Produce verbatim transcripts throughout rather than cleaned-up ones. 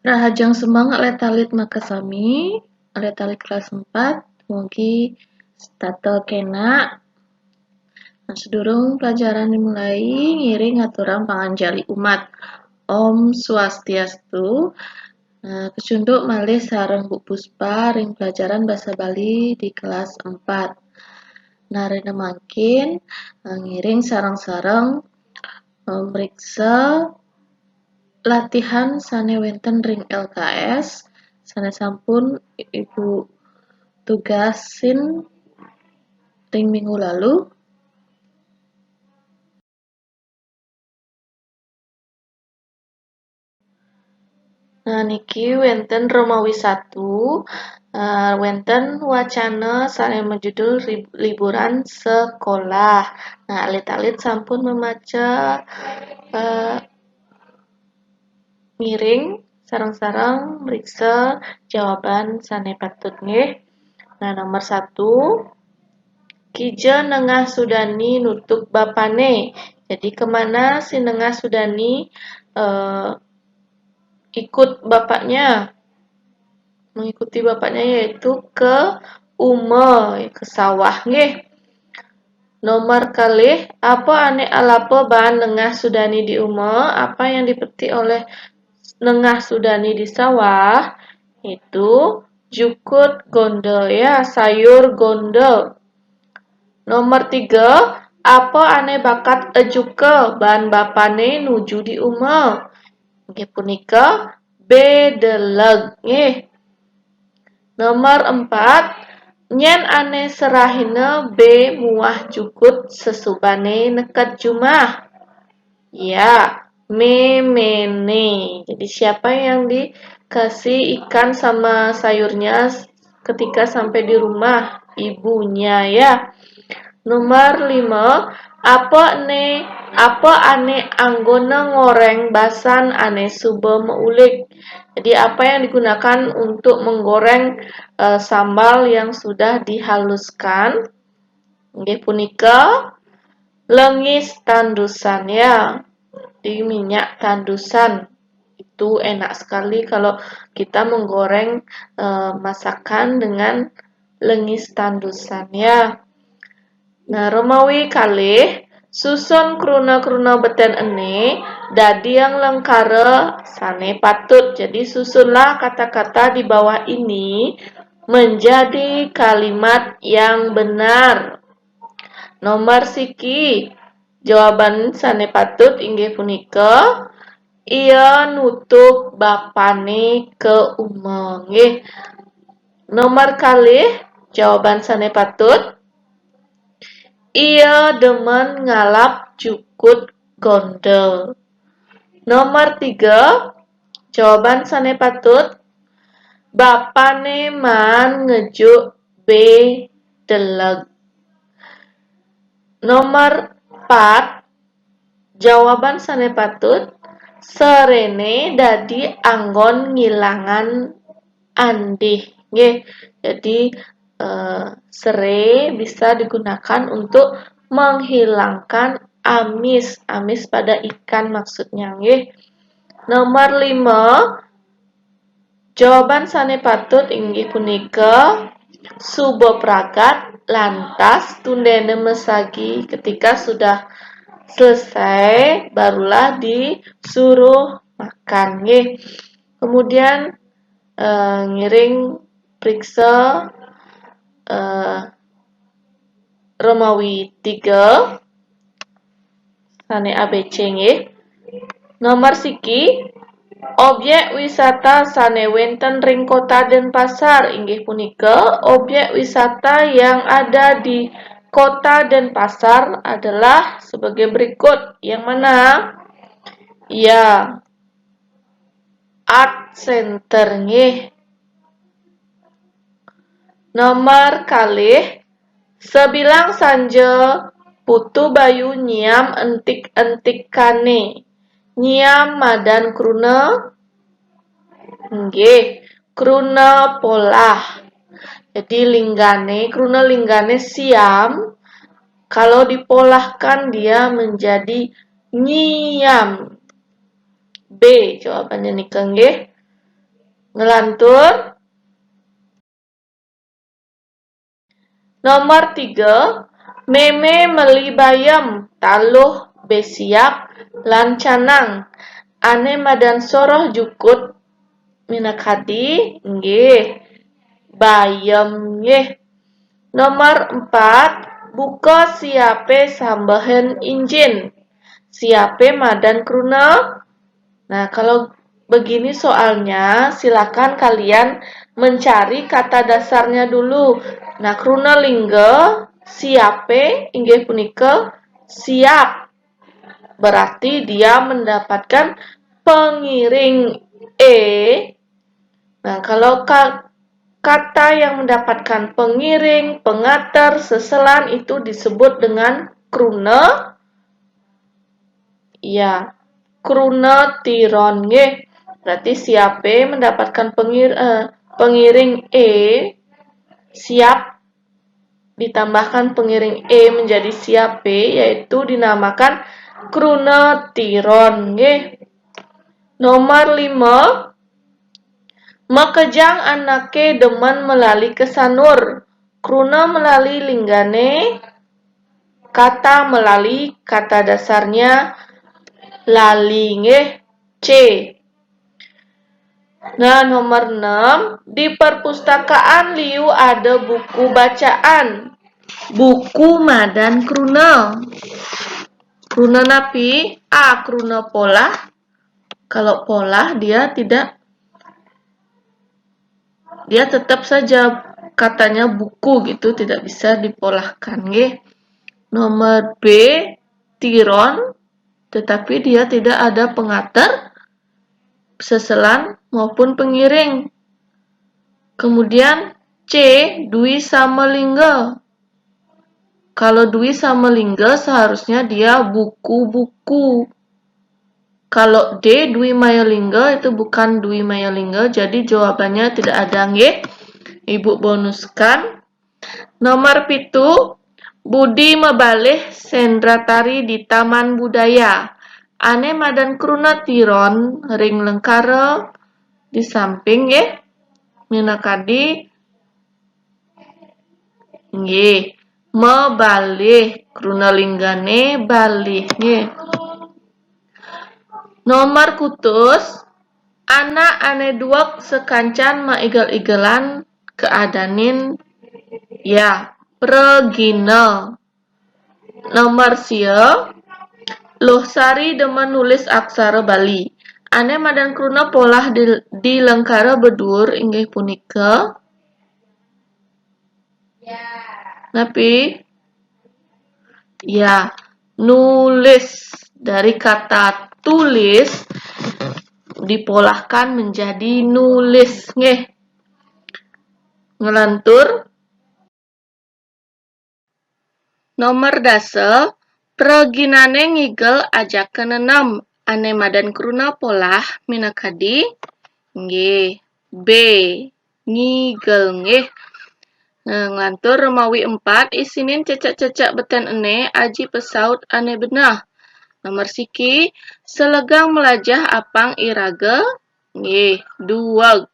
Rahajeng semeng alit-alit makasami, alit-alit kelas empat, mugi setata kena. Nah, sedurung pelajaran dimulai, ngiring aturang panganjali umat. Om Swastiastu. Nah, kecunduk malih sareng Bu Puspa ring pelajaran basa Bali di kelas empat. Nah, rena mangkin, eh, ngiring sareng-sareng, eh, mriksa latihan sane wenten ring L K S, sane sampun Ibu tugasin ring minggu lalu. Nah, niki wenten Romawi satu, eh, wenten wacana sane majudul rib-, liburan sekolah. Nah, alit-alit sampun memaca, eh, ngiring sareng-sareng mriksa jawaban sane patut nggih. Nah, nomor satu, kija nengah sudani nutuk bapane. Jadi, kemana si nengah sudani, eh, ikut bapaknya? Mengikuti bapaknya yaitu ke uma, ke sawah nggih. Nomor kalih, apa ane alapa baan nengah sudani di uma? Apa yang dipetik oleh nengah sudani di sawah? Itu jukut gonda, ya, sayur gonda. Nomor tiga, apa ane bakat ejuka baan bapane nuju di uma? Inggih punika bedeleg, nggih. Nomor empat, nyen ane serahina be muah jukut sesubane neked jumah? Ya, memene. Jadi, siapa yang dikasih ikan sama sayurnya ketika sampai di rumah? Ibunya, ya. Nomor lima, apa ne, apa ane anggona ngoreng basan ane suba maulig? Jadi, apa yang digunakan untuk menggoreng, eh, sambal yang sudah dihaluskan? Inggih punika lengis tandusan, ya. Di minyak tandusan. Itu enak sekali kalau kita menggoreng, eh, masakan dengan lengis tandusan, ya. Nah, Romawi kalih, susun kruna-kruna beten ene dadi yang lengkara sane patut. Jadi, susunlah kata-kata di bawah ini menjadi kalimat yang benar. Nomor siki, jawaban sane patut inggih punika, ia nutuk bapane ke uma, nggih. Nomor kalih, jawaban sane patut, ia demen ngalap jukut gonda. Nomor tiga, jawaban sane patut, bapane maan ngejuk be deleg. Nomor pat, jawaban sane patut, serene dadi anggon ngilangan andih. Nggih. Jadi, eh, serai bisa digunakan untuk menghilangkan amis, amis pada ikan maksudnya, nggih. Nomor lima, jawaban sane patut inggih punika suba pragat, lantas tundene mesagi, ketika sudah selesai barulah disuruh makan, nggih. Kemudian, eh, ngiring periksa, eh, Romawi tiga, sane A B C nggih. Nomor siki, objek wisata sane wenten ring Kota Denpasar inggih punika objek wisata yang ada di Kota Denpasar adalah sebagai berikut. Yang mana? Ya, Art Center nggih. Nomor kalih, sabilang sanja Putu Bayu nyiam entik-entikane. Nyiam madan kruna? Nggih, kruna polah. Jadi linggane, kruna linggane siam, kalau dipolahkan dia menjadi nyiam. B jawabannya nika nggih. Ngelantur. Nomor tiga, mémé meli bayem, taluh bé siap lan canang. Ané madan soroh jukut minakadi, nggih, bayem, nggih. Nomor empat, buka siapé sambehin injin. Siapé madan kruna. Nah, kalau begini soalnya, silakan kalian mencari kata dasarnya dulu. Nah, kruna lingga siapé inggih punika siap. Berarti dia mendapatkan pengiring é. Nah, kalau ka-, kata yang mendapatkan pengiring, pengater, seselan itu disebut dengan kruna. Ya, kruna tiron, nggih. Berarti siapé mendapatkan pengir-, eh, pengiring é, siap ditambahkan pengiring é menjadi siapé, yaitu dinamakan kruna tiron, nggih. Nomor lima, makejang anaké demen melali ka sanur. Kruna melali linggané, kata melali, kata dasarnya lali, nggih. C. Nah, nomor enam, di perpustakaan liu ada buku bacaan. Buku madan kruna. Kruna napi? A, kruna polah. Kalau polah, dia tidak, dia tetap saja katanya buku gitu, tidak bisa dipolahkan, nggih. Nomor B, tiron, tetapi dia tidak ada pengater, seselan maupun pengiring. Kemudian C, dwi sama lingga. Kalau dwi sama lingga, seharusnya dia buku-buku. Kalau D, dwi maya lingga, itu bukan dwi maya lingga, jadi jawabannya tidak ada, nggih. Ibu bonuskan. Nomor pitu, Budi mebalih sendratari di Taman Budaya. Ané madan kruna tiron ring lengkara di samping, nggih. Minakadi, nggih, mebalih, kruna linggané balih, nggih. Nomor kutus, anak ané dueg sakancan maigel-igelan kaadanin, ya, pragina. Nomor sia, Luh Sari demen nulis aksara Bali. Ané madan kruna polah di, di lengkara beduur inggih punika. Napi? Ya, nulis. Dari kata tulis dipolahkan menjadi nulis, nggih. Ngelantur. Nomor dasa, praginané ngigel ajaka nenem. Ané madan kruna polah minakadi, nggih, B, ngigel, nggih. Nah, nglantur mawi empat, isinin cecek-cecek beten ené aji pesaut ané beneh. Nomor siki, selegang melajah apang iraga, nggih, dueg.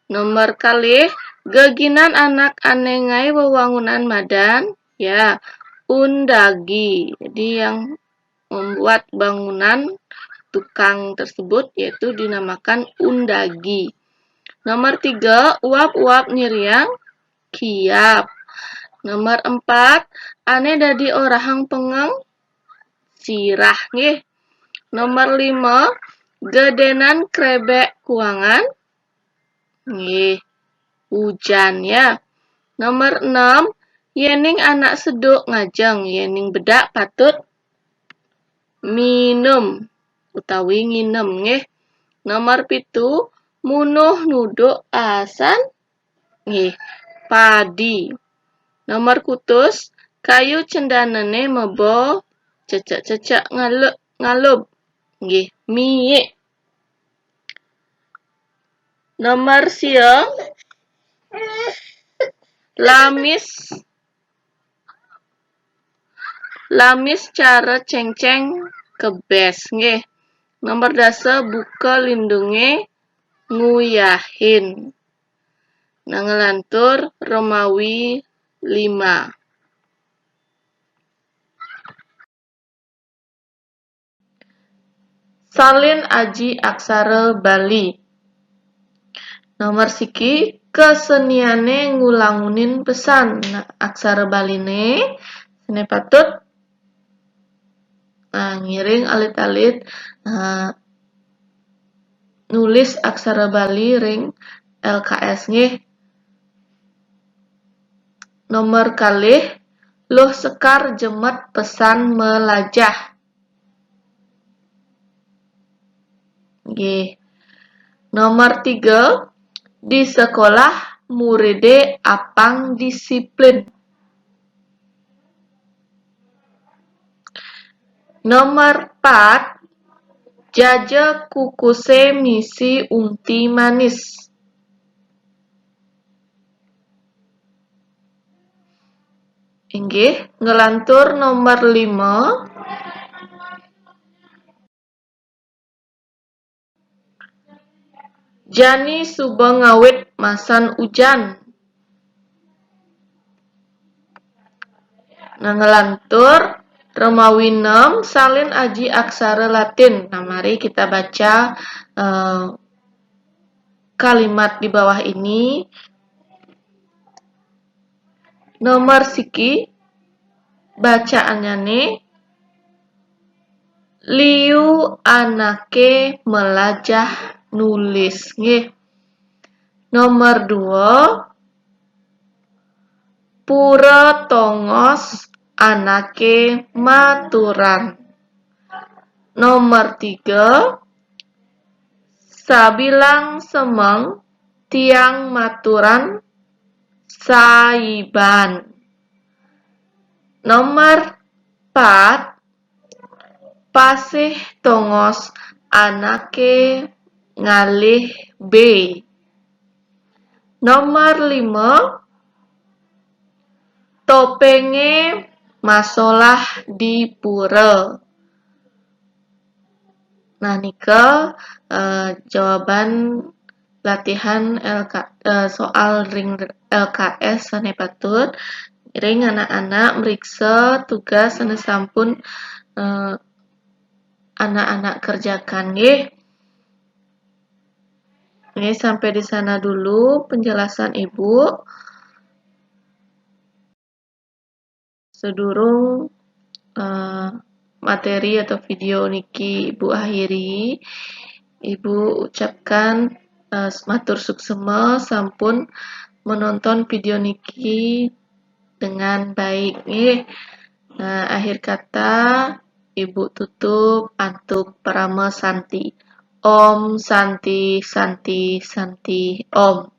Nomor kalih, geginan anak ané ngaé wewangunan madan, ya, undagi. Jadi yang membuat bangunan tukang tersebut yaitu dinamakan undagi. Nomor tiga, uap-uap nyiriang kiap. Nomor empat, ané dadi orahang pengeng sirah, nggih. Nomor lima, gedénan krébék kuangan, nggih, ujan, ya. Nomor enam, yéning anak seduk ngajeng, yéning bedak patut minum utawi nginem, nggih. Nomor pitu, munuh nuduk asan, nggih, padi. Nomor kutus, kayu cendanané meba cecek-cecek ngale-, ngalub, nggih, miik. Nomor sia, lamis, lamis cara céngcéng kebés, nggih. Nomor dasa, buka lindungé nguyahin. Nah, ngelantur remawi lima. Salin aji aksara Bali. Nomor siki, keseniane ngulangunin pesan. Nah, aksara Baline, sene patut, nah, ngiring alit-alit, nah, nulis aksara Bali ring L K S nggih. Nomor kalih, Luh Sekar jemet pesan melajah. Nggih. Nomor tiga, di sekolah muride apang disiplin. Nomor pat, jaja kukuse misi unti manis. Inggih, ngelantur nomor lima. Jani suba ngawit masan ujan. Nah, ngelantur remawi nem, salin aji aksara Latin. Nah, mari kita baca, eh, kalimat di bawah ini. Nomor siki, bacaannyane, liu anake melajah nulis, nggih. Nomor dua, pura tongos anake maturan. Nomor tiga, sabilang semeng tiang maturan saiban. Nomor pat, pasih tongos anake ngalih be. Nomor lima, topenge masolah di pura. Nah, nika, eh, jawaban latihan L K, eh, soal ring L K S sane patut. Ring anak-anak mriksa tugas sane sampun, eh, anak-anak kerjakan, nggih. Nggih, sampai di sana dulu penjelasan Ibu. Sedurung, eh, materi atau video niki Ibu akhiri, Ibu ucapkan, eh, matur suksema sampun menonton video niki dengan baik, nggih. Nah, akhir kata, Ibu tutup antuk parama santi. Om Santi, Santi, Santi, Om.